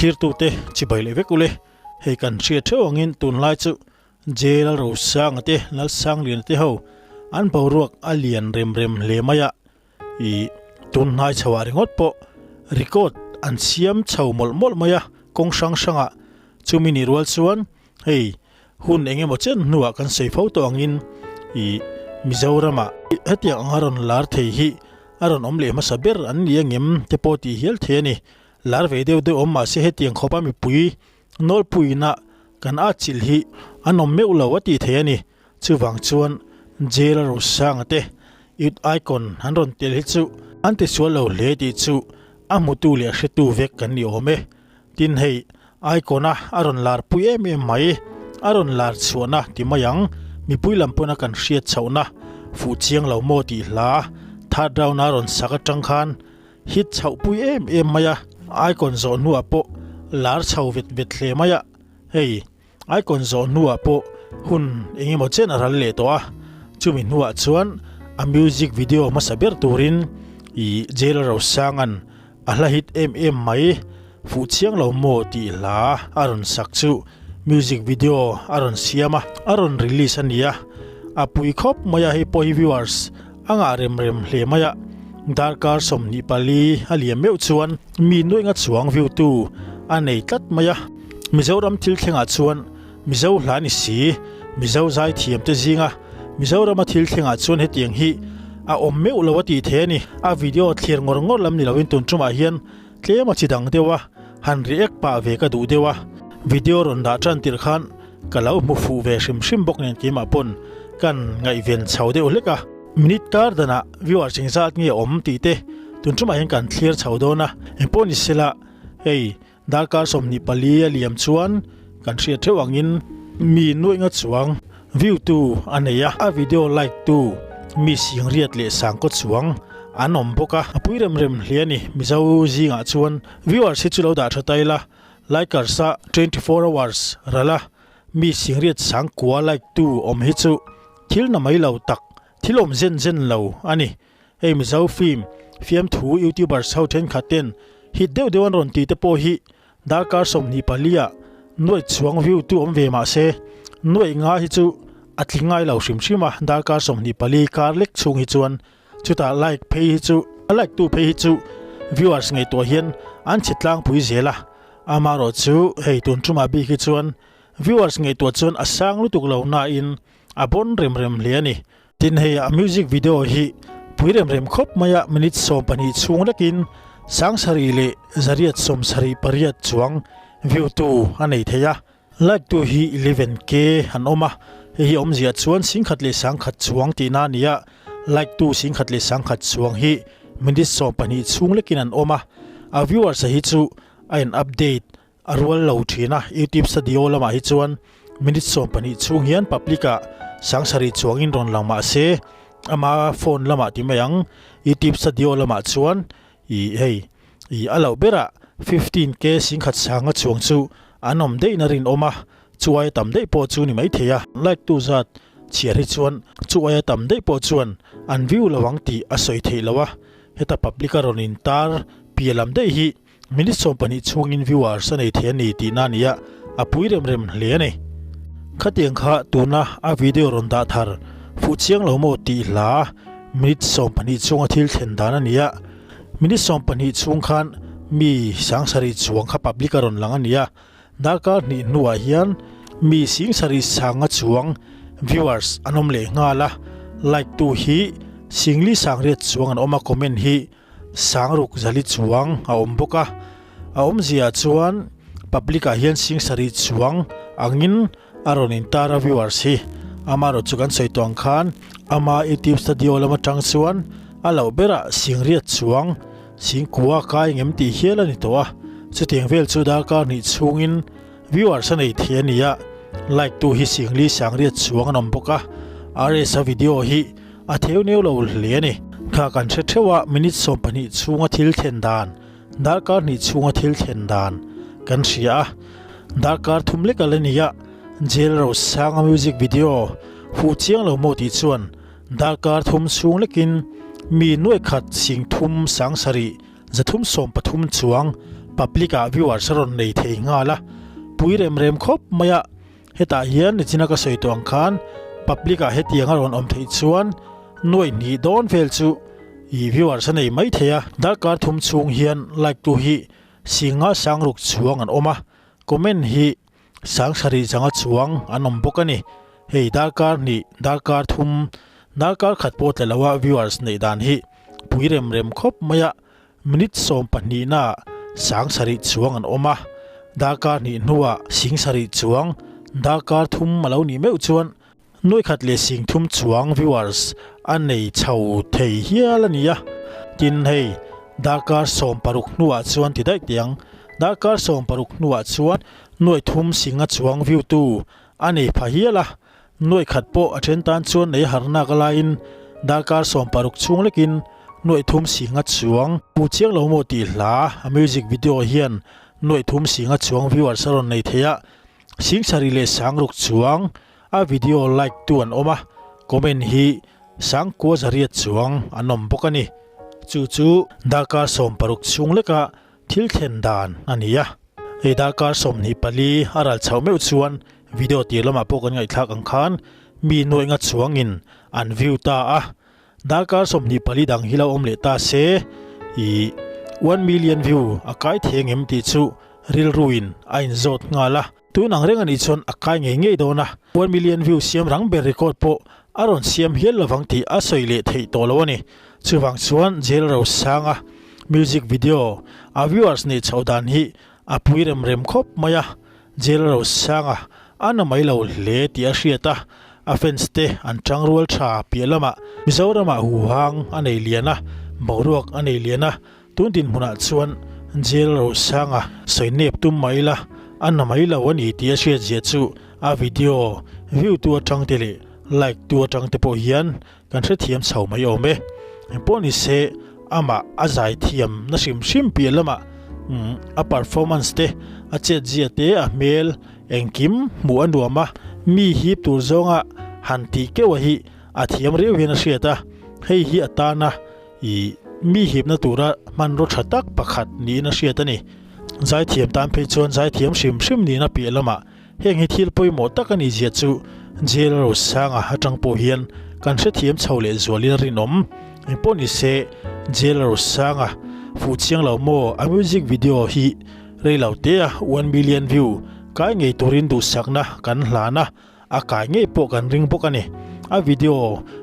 Thlirtute chibai leh vek ule, hei kan hriat theuh angin tunlai chu Jail Rosanga te Lalsangliana te ho an boruak a lian rem rem hle mai a, ih tunhnai chho ah ringawt pawh record an siam chho mawlh mawlh mai a kawng hrang hrang ah chumi ni rual chuan hei hun eng emaw chen hnuah kan sawi fo tawh angin ih Mizoram ah hetiang anga rawn lar thei hi a rawn awm leh hmasa ber an ni angem te pawh tih hial thei a ni. Lar ve deuh deuh awm mahse hetiang khawpa mipui nawlpuina kan atchilh hi an awm meuh lo a tih thei a ni. Chuvang chuan Jail a Rosanga te Youth Icon an rawn tel hi chu an tisual lo hle tih chu a hmutu leh a hretu vek kan ni awm e. Tin hei Icon a a rawn lar pui em em mai, a rawn lar chhuahna ti mai ang, mipui lam pawna kan hriat chhohna fuh chiang lo maw tih hla third round a rawn sak atang khan Hit chhoh pui em em mai a, icon zawh hnuah pawh lar chho vet vet hle mai a, hei icon zawh hnuah pawh hun eng emaw chen a ral leh tawh a, chumi hnuah chuan a music video hmasa ber turin ih Jail Rosanga'n a hla hit em em mai fuh chiang lo maw tih hla a rawn sak chu music video a rawn siam a, a rawn release a ni a, a pui khawp mai a hei pawh hi viewers A ngah rem rem hle mai a, darkar 24 a liam meuh chuan mi nuaih nga chuang view tu a nei tlat mai a. Mizoram thil thlengah chuan Mizo hla ni si, Mizo zai thiam te zinga Mizorama thil thlengah chuan hetiang hi a awm meuh lo a tih thei a ni. A video thlir ngawr ngawr lam ni loin tun tumah hian tlem a chi dang deuh a, han react pah ve ka duh deuh a. Video rawn dah tan tirh khan Ka lo hmu fuh ve hrim hrim bawk nen keimah pawn kan ngaihven chho deuh hlek a. Minute kar danah viewers engzat nge awm tih te tun tumah hian kan thlir chho dawn a. Engpawh ni sela hei darkar 24 a liam chuan kan hriat theuh angin mi nuaih nga chuang view tu a nei a. A video like tu mi singriat leh sangkaw chuang an awm bawk a. A pui rem rem hle a ni Mizo zingah chuan viewers hi chu lo dah tha ta ila. Likers a 24 hours ral a mi singriat sang kua like tu awm hi chu thil na mai lo tak, thil awm zen zen lo a ni. Hei Mizo film fiamthu youtubers ho thenkhat ten hit deuh deuh an rawn tih te pawh hi darkar 24 ah nuaih chuang view tu awm ve mah se nuaih nga hi chu a tling ngai lo hrim hrim a, darkar 24 kar lek chhung hi chuan Chutah like phei hi chu a like tu phei hi chu viewers ngaihtuah hian an chhe tlangpui zel a, amaherawh chu hei tun tumah bik hi chuan viewers ngaihtuah chuan a sang lutuk lo nain a bawn rem rem hle a ni. Tin hei a music video hi pui rem rem khawp mai a, minute 12 chhung lekin 78 78 chuang view tu a nei thei a. Like tu hi 11K an awm a, hei hi awmzia chuan 10,000 leh 1,000 chuang tihna a ni a, like tu 10,000 leh 1,000 chuang hi minute 12 chhung lekin an awm a, a viewers a hi chu a in update a rual lo thin a, YouTube studio lamah hi chuan minute 12 chhung hian public ah 7,000 chuangin rawn lang mah se ama phone lamah ti mai ang YouTube studio lamah chuan Ih hei, ih a loh berah 15K 10,000 sanga chuang chu an awm daihna rinawm a, chu aia tam daih pawh chu ni maithei a. Like tu zat chhiar hi chuan chu aia tam daih pawh chuan an view lo ang tih a sawi theih lo a, heta public a rawn intar piah lam daih hi minute 12 chhungin viewers a nei thei a ni tihna a ni a, a pui rem rem hle a ni. Khatiang kha tuna a video rawn dah thar fuh chiang lo maw tih hla Minute 12 chhunga thil thlen dan a ni a, minute 12 chhung khan mi 7,000 chuang kha public a rawn lang a ni a, darkar hnih hnuah hian mi 7,000 sanga chuang viewers an awm leh nghal a, like tu hi 4,800 chuang an awm a, comment hi 6,400 chuang a awm bawk a, a awmzia chuan public ah hian 7,000 chuang angin A rawn intar a viewers hi amaherawh chu kan sawi tawh ang khan ama youtube studio lam atang chuan a loh berah 8,000 chuang 9,000 kai ngem tih hial a ni tawh a, chutiang vel chu darkar hnih chhungin viewers a nei thei a ni a, like tu hi 4,800 chuang an awm bawk a, RS a video hi a theu neu lo hle a ni. Kha kan hre theuh a minute 12 chhunga thil thlen dan Darkar hnih chhunga thil thlen dan kan hria a, darkar thum lek a la ni a, Jail Rosanga music video fuh chiang lo maw tih chuan darkar thum chhung lekin mi nuaih khat 37,313 chuang Public ah viewers a rawn nei thei nghal a, pui rem rem khawp mai a. Hetah hian nichina ka sawi tawh ang khan public ah hetiang a rawn awm theih chuan nuaih hnih dawn vel chu ih viewers a nei mai thei a. Darkar thum chhung hian like tu hi singa sangruk chuang an awm a, comment hi sang sarih zanga chuang an awm bawk a ni. Hei darkar hnih, darkar thum, darkar khat pawh tla loa viewers neih dan hi pui rem rem khawp mai a. Minute 12na sang sarih chuang an awm a, darkar hnih hnuah sing sarih chuang, darkar thum a lo nih meuh chuan nuaih khat leh sing thum chuang viewers a nei chho thei hial a ni a. Tin hei, darkar 16 hnuah chuan ti daih teh ang, darkar 16 hnuah chuan nuaih thum singa chuang view tu a nei pha hial a, Nuaih khat pawh a then tan chuan nei harnak a laiin darkar 16 chhung lekin nuaih thum singa chuang hmu chiang lo maw tih hla a music video hian nuaih thum singa chuang viewers a rawn nei thei a, sing sarih leh sangruk chuang a video like tu an awm a, comment hi sangkua zariat chuang an awm bawk a ni. Chu chu darkar 16 chhung leka Thil thlen dan a ni a, hei darkar 24 a ral chhoh meuh chuan video tir lamah pawh kan ngaihthlak ang khan mi nuaih nga chuangin an view ta a, darkar 24 dang hi lo awm leh ta se ih 1 million view a kai thei angem tih chu rilruin a inzawt nghal a. Tun ang reng a nih chuan a kai ngei ngei dawn a, 1 million view siam rang ber record pawh a rawn siam hial lovang tih a sawi leh theih tawh lo a ni. Chuvang chuan Jail Rosanga music video a viewers neih chhoh dan hi a pui rem rem khawp mai a, Jail Rosanga a na mai lo hle tih a hriat a, a fans te an tang rual tha piah lamah Mizoramah huhang a nei lian a, boruak a nei lian a, Tun dinhmunah chuan Jail Rosanga sawi nep tum mai la, a na mai lo a ni tih a hriat zia chu a video view tu atang te leh like tu atang te pawh hian kan hrethiam chho mai awm e. Engpawh ni se amah a zai thiam na hrim hrim piah lamah a performance te, a chet zia te, a hmel engkim hmuh a nuam a, mi hip tur zawnga han tih keuh a hi a thiam riau hian a hriat a, hei hi a tana I mi hipna tura hmanraw tha tak pakhat niin a hriat a ni. Zaithiam tan phei chuan zaithiam hrim hrim niin a piah lamah heng hi thil pawimawh tak a nih zia chu Jail Rosanga atang pawh hian kan hrethiam chho leh zualin a rinawm. Engpawh ni se Jail Rosanga fuh chiang lo maw a music video hi reilo tea 1 million view kai ngei turin duhsakna kan hlan a. A kai ngei pawh kan ring bawk a ni. A video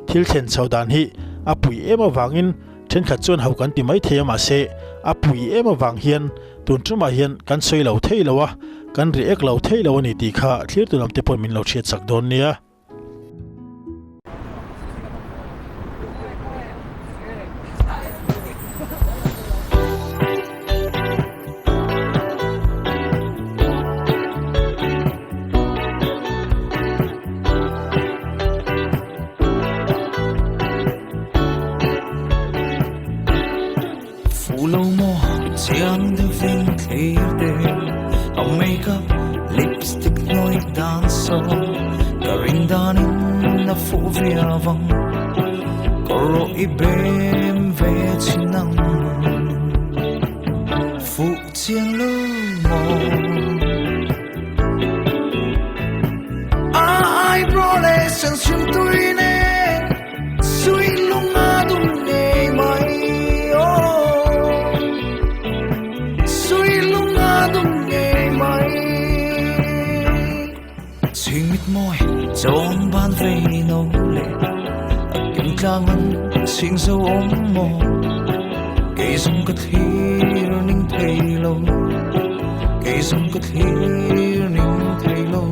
thil thlen chho dan hi a pui em avangin thenkhat chuan ho kan ti mai thei a mahse a pui em avang hian tun tumah hian kan sawi lo thei lo a, kan react lo thei lo a ni tih kha thlirtu lam te pawhin min lo hriat chak dawn nia. Fu lo maw chiang deuhin thlir te a makeup lipstick hnawih dan saw ka ring danin a fuh viau ang kawr rawh i bem ve chin ang fuh chiang lo maw a eyebrow leh sen hrim tui nen sui lung a dum ngei mai oh sui lung a dum ngei mai chhing mit mawi chawn ban vei no leh a kim tlang an chhing zo awm maw kei zawng ka thlir ning thei lo kei zawng ka thlir ning thei lo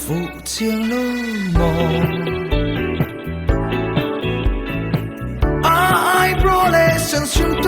fuh chiang lo maw a eyebrow leh sen hrim.